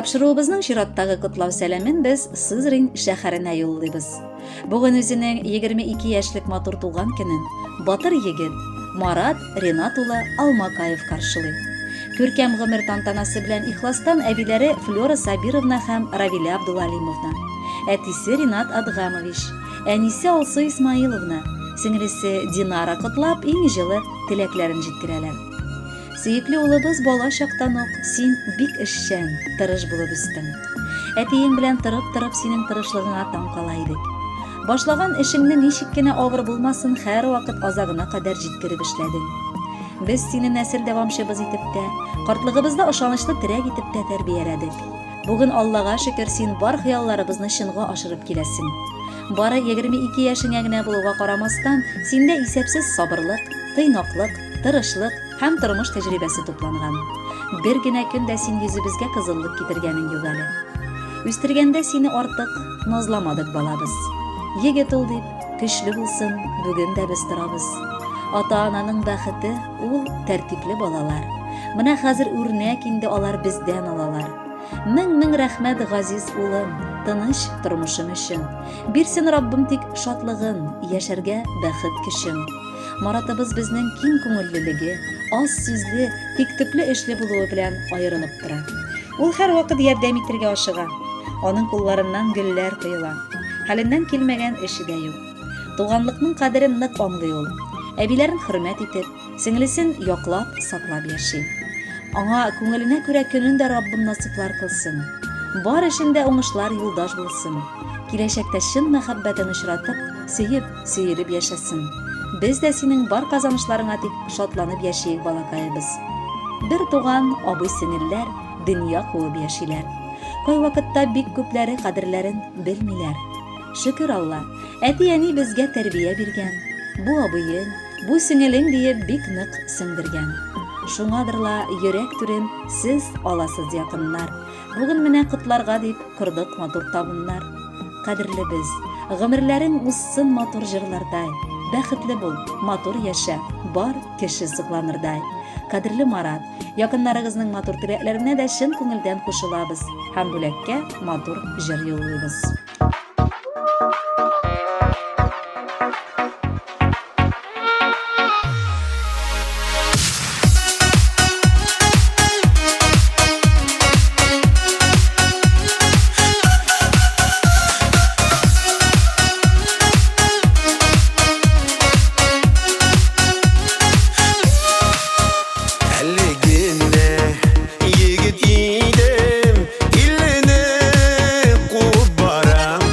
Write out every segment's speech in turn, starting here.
Тапшыруыбызның чираттагы котлау сәламен без Сызрань шәһәренә юллыйбыз. Бүген үзенең 22 яшьлек матур туган көнен батыр егет Марат Ренат улы Алмакаев каршылый. Күркәм гомер тантанасы белән ихластан әбиләре Флера Сабировна һәм Равилә Абдулалимовна, әтисе Ренат Адгамович, әнисе Алсу Исмаиловна, сеңлесе Динара котлап иң җылы теләкләрен җиткерәләр. Сөекле улыбыз, бала чактан ук син бик эшчән, тырыш булып үстең. Әтиең белән торып-торып синең тырышлыгыңа таң кала идек. Башлаган эшеңне ничек кенә авыр булмасын, һәрвакыт азагына кадәр җиткереп эшләдең. Без сине нәсел дәвамчыбыз итеп тә, картлыгыбызда ышанычлы терәк итеп тә тәрбияләдек. Бүген, Аллага шөкер, син бар хыялларыбызны чынга ашырып киләсең. Бары 22 яшеңә генә булуга карамастан, синдә исәпсез сабырлык, тыйнаклык, тырышлык һәм тормыш тәҗрибәсе тупланган. Бер генә көн дә син йөзебезгә кызыллык китергәнең юк әле. Үстергәндә сине артык назламадык, балабыз. Егет ул дип, көчле булсын, бүген дә без торабыз. Ата-ананың бәхете ул тәртипле балалар. Менә хәзер үрнәк инде алар бездән алалар. Мең-мең рәхмәт, газиз улым, тыныч тормышың өчен. Бирсен Раббым тик шатлыгын, яшәргә бәхет көчен. Маратыбыз безнең киң күңеллелеге, аз сүзле, тик төпле эшле булуы белән аерылып тора. Ул һәрвакыт ярдәм итергә ашыга. Аның кулларыннан гөлләр коела. Хәленнән килмәгән эше дә юк. Туганлыкның кадерен нык аңлый ул. Әбиләрен хөрмәт итеп, сеңлесен яклап, саклап яши. Аңа күңеленә күрә көнен дә Раббым насыйплар кылсын. Бар эшендә уңышлар юлдаш булсын. Киләчәктә чын мәхәббәтен очратып, сөеп, сөелеп яшәсен. Без дә синең бар казанышларыңа тик шатланып яшиек, балакаебыз. Бер туган абый-сеңелләр дөнья куып яшиләр. Кайвакытта бик күпләре кадерләрен белмиләр. Шөкер Алла, әти-әни безгә тәрбия биргән, бу абыең, бу сеңелең диеп бик нык сеңдергән. Шуңадыр ла йөрәк түрен сез аласыз, якыннар. Бүген менә котларга дип кордык матур табыннар. Кадерлебез, гомерләрең узсын матур җырлардай. Бәхетле бул, матур яшә, бар кеше сокланырдай. Кадерле Марат, якыннарыгызның матур теләкләренә дә чын күңелдән кушылабыз һәм бүләккә матур җыр юллыйбыз. Әле генә егет идем, илне куып барам.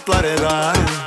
Болытларга.